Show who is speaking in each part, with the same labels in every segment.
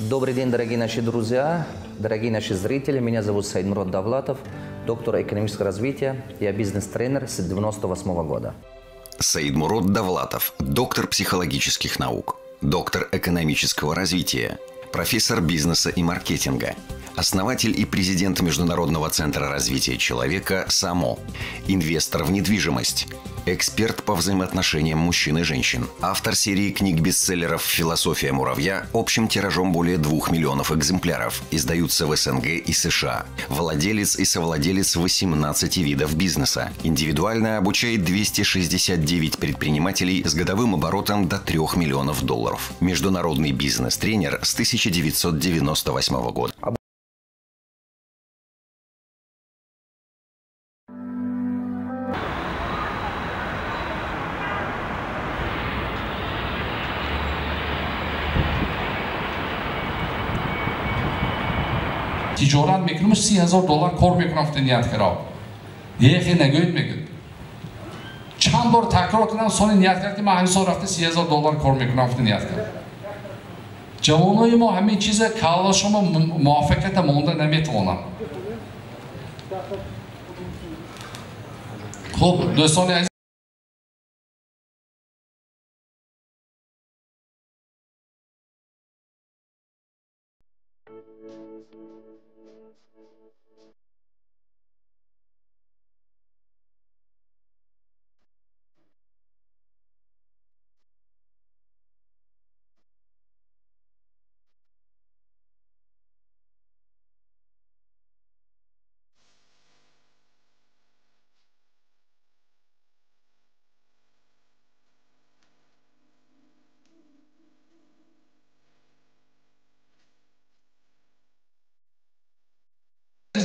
Speaker 1: Добрый день, дорогие наши друзья, дорогие наши зрители. Меня зовут Саидмурод Давлатов, доктор экономического развития. Я бизнес-тренер с 1998 года.
Speaker 2: Саидмурод Давлатов, доктор психологических наук, доктор экономического развития, профессор бизнеса и маркетинга, основатель и президент Международного центра развития человека «САМО», инвестор в недвижимость, эксперт по взаимоотношениям мужчин и женщин, автор серии книг-бестселлеров «Философия муравья» общим тиражом более 2 миллионов экземпляров, издаются в СНГ и США, владелец и совладелец 18 видов бизнеса, индивидуально обучает 269 предпринимателей с годовым оборотом до 3 миллионов долларов, международный бизнес-тренер с 1998 года.
Speaker 3: Тиҷорат мекунам, 30 000 доллар кор мекунам, гуфта ният кардам. Яхе нагӯед, мегӯд. Чанд бор такрор кардам, сони ният кард, ки ман ҳамин сол рафта 30 000 доллар кор мекунам, гуфта ният кард. Ҷавонои мо ҳамин чиза каллашоно муваффақията монда наметавонанд. Хуб, дӯстони азиз.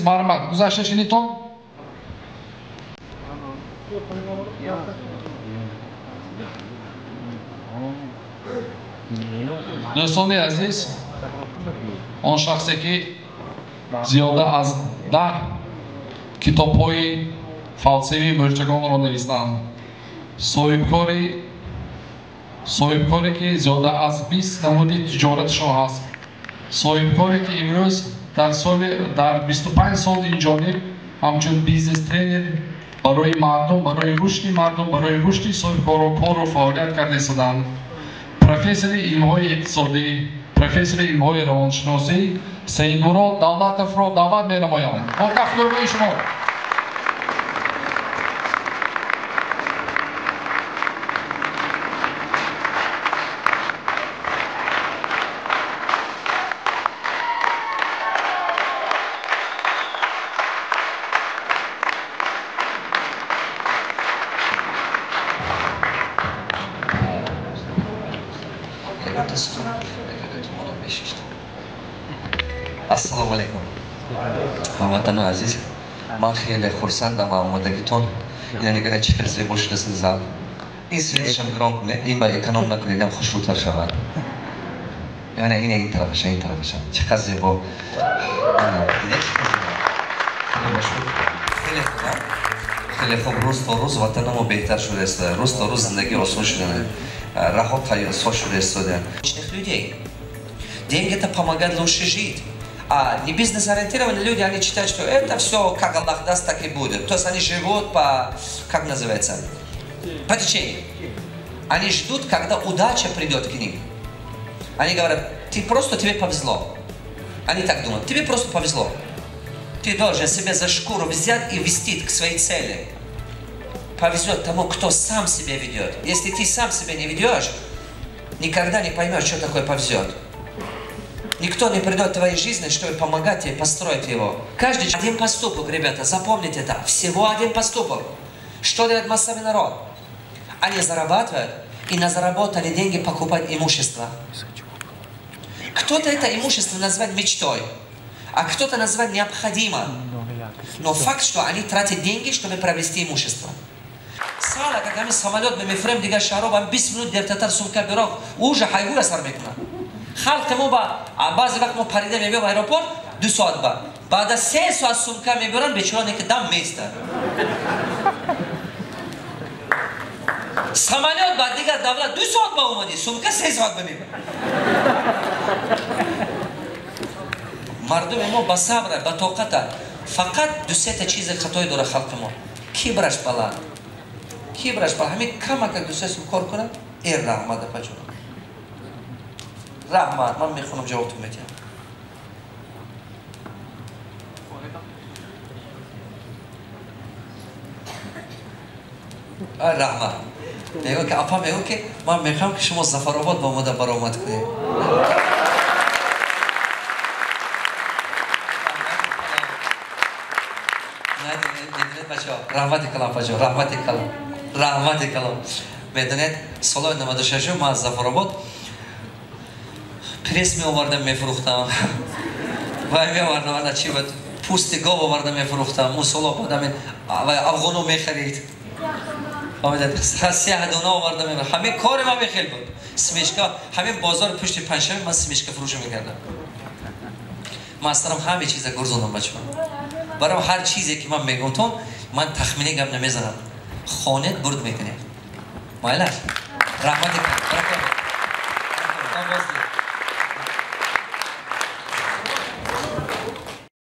Speaker 3: Марҳамат, гузашта шинитон. Дӯстони азиз, он шахсе, ки зиёда аз 10 китобҳои фалсафии мӯрчагонро навистанд, соҳибкоре, ки зиёда аз 20 намуди тиҷоратшон ҳаст, соҳибкоре, ки имрӯз дар 25 сол инҷониб ҳамчун бизнес тренер барои мардум, барои рушди мардум, барои рушди соҳибкоро кору фаъолият карда истоданд, профессори илмҳои иқтисодӣ, профессори илмҳои равоншиносӣ Саидмурод Давлатовро даъват менамоям бо кафкӯбии шумо.
Speaker 4: Ассалому алайкум, ҳамватанони азиз. Ман хеле хурсандам ба омодагитон. Ина нигоҳ, чӣ хел зебо шудааст зал. Ин светшам гром кунед, ин ба эконом накунед, ам хушрӯтар шавад. Яъне ин тарафаша, ин тарафаша чӣ қадр зебо. Хеле хуб, хеле хуб. Рӯз то рӯз ватанамо беҳтар шудааст, рӯз то рӯз зиндагӣ осон шуда, раҳо соз шуда истода. Людей деньги — это помогает лучше жить. А не бизнес-ориентированные люди, они считают, что это все, как Аллах даст, так и будет. То есть они живут по, как называется, по течению. Они ждут, когда удача придет к ним. Они говорят: ты просто, тебе повезло. Они так думают: тебе просто повезло. Ты должен себя за шкуру взять и вести к своей цели. Повезет тому, кто сам себя ведет. Если ты сам себя не ведешь, никогда не поймешь, что такое повезет. Никто не придет в твоей жизни, чтобы помогать тебе построить его. Каждый один поступок, ребята, запомните это. Всего один поступок. Что делает массовый народ? Они зарабатывают и на заработанные деньги покупают имущество. Кто-то это имущество называет мечтой, а кто-то называет необходимо. Но факт, что они тратят деньги, чтобы приобрести имущество. Сала, как ами самолет мефрем дига шаҳро, 20 минут дертатар сумка бирок, уже ҳайгура сар мекунад. Халқи мо ба баъзе вақт мо парида мебиём аэропорт 2 соат ба баъд аз 3 соат сумка мебаранд, бечороне ки дам меистад. Самолет ба дигар давлат 2 соат ба омадӣ, сумка 3 соат ба мебарад. Мардуми мо ба сабра, ба тоқата. Фақат ду-сета чизи хатое дора халқи мо. Кибраш баланд. Кибраш баланд. Ҳамин камака ду-се сум кор кунад, раҳмат апаҷон. Раҳмат, ман мехонам ҷавобтон медиҳам. Раҳмат. Мегӯям ки апа мегӯям ки ман мехоҳам ки шумо Зафаробод ба омада баромад кунед. Раҳмати калом апаҷон, раҳмати калом, раҳмати калом. Медонед, солҳои 96 ман аз Зафаробод пресс меовардам, мефурӯхтам. Вай меовардам, ана чи буд? Пӯсти гов оварда мефурӯхтам. Он солҳо баъд афғоно мехарид. Сиҳдона оварда мефурӯхтам. Ҳамин кори ман мехел буд. Смешка, ҳамин бозори пушти панҷшанбе ман смешка фурӯша мекардам. Ман аз сарам ҳама чиза гурзондам бачаҳо. Барам ҳар чизе ки ман мегӯям, ман тахминӣ гап намезанам. Хонед, бурд мекунед. Майлаш? Раҳмати калом.